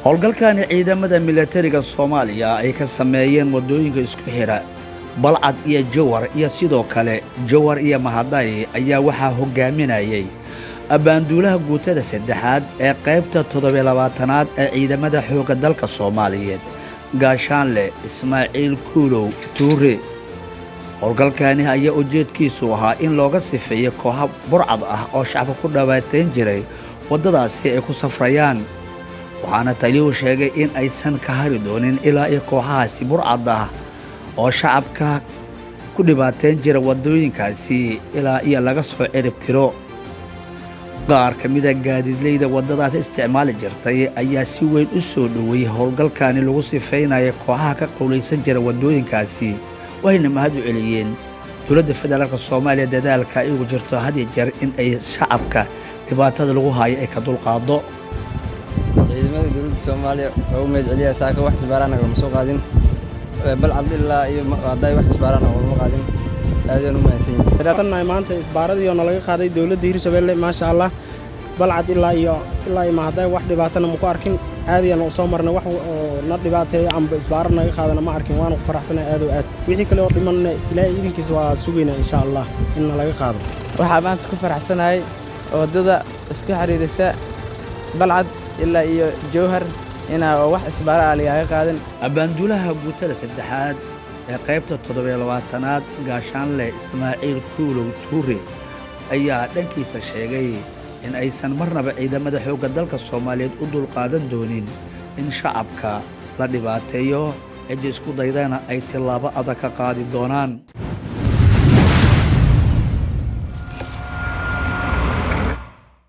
Howlgalkani ciidamada milatariga Soomaaliya ay ka sameeyeen waddooyinka isku xidha Balcad iyo Jowhar iyo sidoo kale Jowhar iyo Mahaday ayaa waxaa hoggaaminayay abbaanduulaha guutada saddexaad ee qaybta 27aad ee ciidamada xoogga dalka Soomaaliyeed, Gaashaanle Ismaaciil Kuulow Tuure. Howlgalkani ayaa ujeedkiisu ahaa in looga sifeeyo kooxa burcad ah oo shacabka ku dhawaatayn jiray waddadaasi ay ku safrayaan, waxaana taliyuhu sheegay in aysan ka hari doonin ilaa iyo kooxahaasi burcad ah oo shacabka ku dhibaatayn jira waddooyinkaasi ilaa iyo laga soo cirib tiro. Qaar ka mida gaadiidleyda waddadaasi isticmaali jirtay ayaa si weyn u soo dhoweeyey howlgalkani lagu sifaynayo kooxaha ka qowlaysan jira waddooyinkaasi, waxayna mahad u celiyeen dowladda federaalka Soomaaliya dadaalka ay ugu jirto had iyo jeer in ay shacabka dhibaatada lagu haayo ay ka dulqaado. Ciidamada dowladda Soomaaliya waa u mahad celiyaa. Saaka wax isbaaraan nagalama soo qaadin. Balcad ilaa iyo hadday wax isbaaraan nagalama qaadin. Aadaan u mahadsan yihiin. Maanta isbaaradii oo nalaga qaaday dowladda Hirshabelle, maasha Allah. Balcad ilaa iyo Mahaday wax dhibaatana maku arkin. Caadiyan u soo marnay, wax oo na dhibaateeyo amba isbaaro naga qaadana ma arkin. Waanu ku faraxsanay aad oo aad. Wixii kale oo dhimanna Ilaahay idinkiisa waa sugaynaa, insha Allah, in nalaga qaado. Waxaa maanta ku faraxsanahay waddada isku xiriirisa Balcad ilaa iyo Jowhar inaa wax isbaaro ah lagaaga qaadan. Abbaanduulaha guutada saddexaad ee qaybta 27aad, Gaashaanle Ismaaciil Kuulow Tuure, ayaa dhankiisa sheegay in aysan marnaba ciidamada xoogga dalka Soomaaliyeed u dulqaadan doonin in shacabka la dhibaateeyo, ciddii isku daydana ay tillaabo adag ka qaadi doonaan.